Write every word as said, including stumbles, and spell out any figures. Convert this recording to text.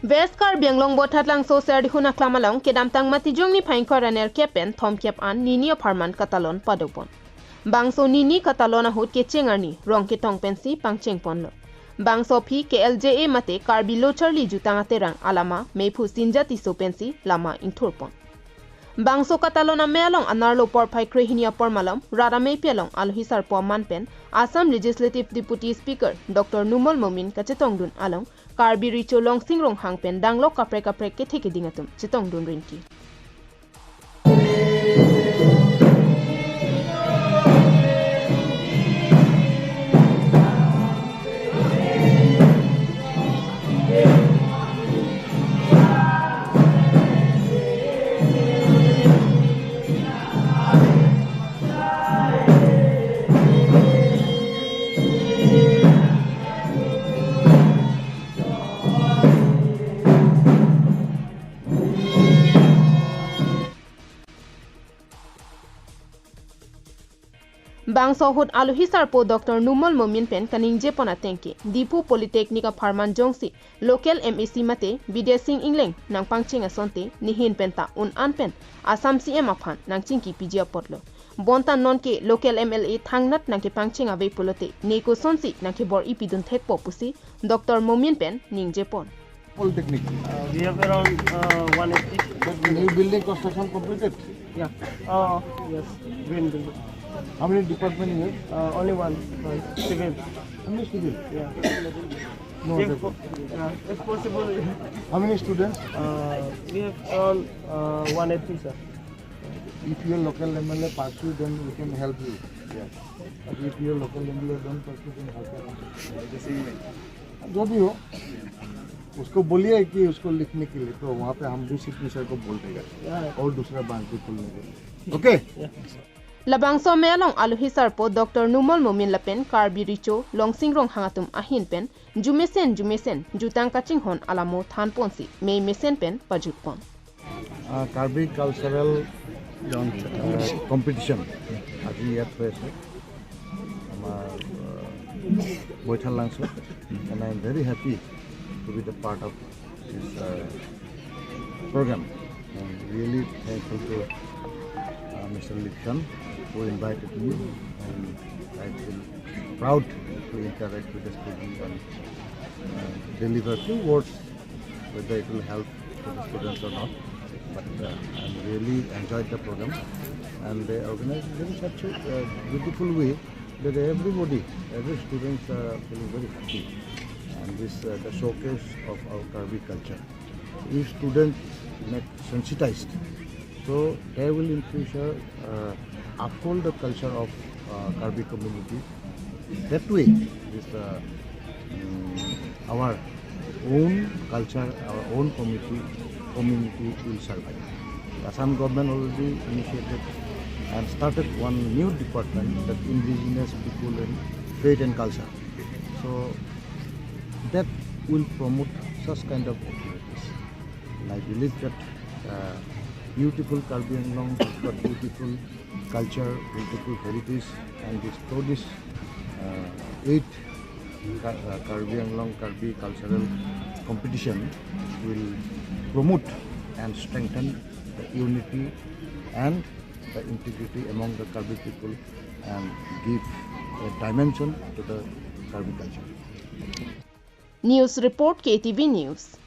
West Karbi Anglong Boithalangso Serdihun Aklam along kedamtang Matijong niphai ingkoi ra nerkep pen thomkep an nini apharman katalon padopon. Bangso nini katalon ahut kecheng arni rong ketong pensi pangchengponlo. Bangso aphi K L J A mate Karbi Lo Charli Jutang Aterang alama Meiphu Sinja Tisso pensi lama ingthurpon. Bangso katalon amei along anerlo porphai krehini apor malom rat ameipi along alohi sarpo aman pen Assam Legislative Deputy Speaker Doctor Numal Momin kachetongdun along Karbi Recho Longsing Ronghang pen danglok kaprek kaprek kethe keding atum chetongdun rinki. Bangso ahut alohi sarpo Doctor Numal Momin pen kaningjepon ateng ke Diphu Polytechnic apharman jongsi local M A C mate Bidya Sing Engleng nangpangcheng asonte nihin penta un-an pen Assam C M aphan nangchingki piji apotlo. Bonta nonke local M L A thangnat nangkepangcheng ave pulote ne kosonsi nangkebor-i pidun thekpo pusi Doctor Momin pen ningjepon. Polytechnic. Uh, we have around, uh, one eighty. That new building construction completed? Yeah. Uh, yes. Green building. How many department you have? Uh, only one. Uh, civil. Only civil? Yeah. No, if, other po-, yeah, if possible. How many students? Uh, we have around, uh, one eighty, sir. If your local M L A pursue, then we can help you. Yes. But if your local M L A don't pursue, then how can? जो भी हो, उसको बोलिए कि उसको लिखने के लिए, तो वहाँ पे हम भी सिग्नेचर को बोल देगा। Yeah. और दूसरा ब्रांच भी खोलने के लिए। Okay? Yeah. Labangso amei along alohi sarpo Doctor Numal Momin lapen Karbi Recho Longsing Ronghang atum ahin pen jumesen jumesen jutang kachinghon alamo thanponsi mei mesen pen pajutpon. আহ, কাৰ্বি কালচাৰেল আহ, কম্পিটিশ্যন আজি ইয়াত হৈ আছে আমাৰ আহ, বৈঠাল লাংচত। And I am very happy to be the part of this uh, program. I'm really thankful to uh, Mister Lipshan who invited me, and I feel proud to interact with the students and uh, deliver few words, whether it will help to the students or not. But uh, I really enjoyed the program, and they organized it in such a uh, beautiful way that everybody, every students are feeling very happy. And this uh, the showcase of our Karbi culture. If students make sensitized, so they will in future uh, uphold the culture of uh, Karbi community. That way, this uh, mm, our own culture, our own community, community will survive. Assam government already initiated and started one new department, that indigenous people and faith and culture. So that will promote such kind of activities. And I believe that uh, beautiful Karbi Anglong has got beautiful culture, beautiful heritage, and this, through this uh, eight Ka- uh, Karbi Anglong Karbi cultural competition will promote and strengthen the unity and the integrity among the Karbi people and give a dimension to the Karbi culture. News report, K T V News.